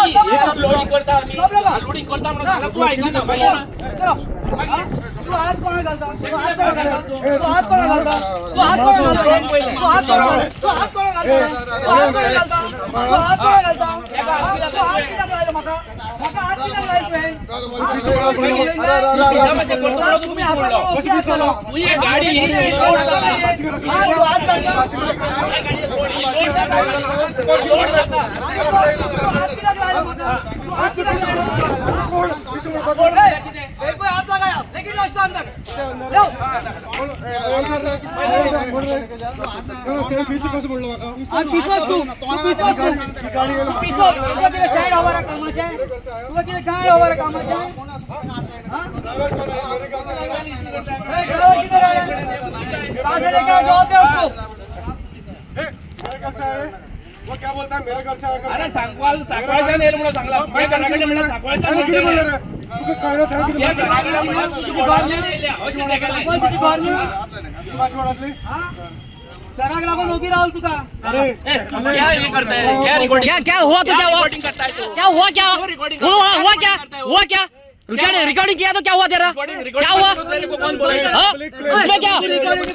Loading करता आमी. Loading करता म्हणून सांगला, तूं आयकना मागीर. तू हात कोणा घालता? तू हात कोणा घालता? तू हात कोणा घालता? तू हात कोणा घालता? तू हात कोणा घालता? तू हात कोणा घालता? तू हात कोणा घालता? तू हात कोणा घालता? तू हात कित्याक लायलो म्हाका? म्हाका हात कित्याक लायलो तुवें? तुम्ही हात घालता? तूं ही गाडी ही लोड जाता. हा, तू हात घालता? लोड जाता. तू हात कित्याक लायलो म्हाका? तू हात कित्याक लायलो? ए, कोई हात लगाया, लेके जाओ इसको अंदर. जाओ. कसं बोललो म्हाका? आणि पिसवत तू, तू पिसवत, तू तू पिसवत. तुका कितें शेड हवर कामाचें? तुका कितें गाय हवर कामाचें? हा? ए, ड्रायव्हर किधर है? कहाँ से लेके आया? जवाब दे उसको. मेरे घर से आए. वो क्या बोलता है, मेरे घर से आया. अरे, सांकवाल, सांकवाळच्यान येयला म्हणून सांगला. तुझ्या घरा कडेन म्हणल्यार सांकवाळच्यान कितें म्हणलं रे तुका? कळना थंय कितें? तुझ्या घरा कडेन म्हणल्यार तुज्या वडांतल्यान येयल्या अशें तेगेलें. कोण तुजी घर न्हू? माझी वडातली. हा? सराक लागून उभी रावल तुका. अरे. ए, क्या ये करता है? क्या रिकॉर्डिंग? क्या क्या हुआ? तो क्या हुआ? रिकॉर्डिंग करता है तू? क्या हुआ? क्या क्यों रिकॉर्डिंग हुआ? करता है? हुआ क्या? करता है? हुआ क्या? रिकॉर्डिंग रिकॉर्डिंग किया तो क्या हुआ तेरा? रिकॉर्डिंग क्या हुआ? तेरे को कौन बोला? हाँ? उसमें क्या?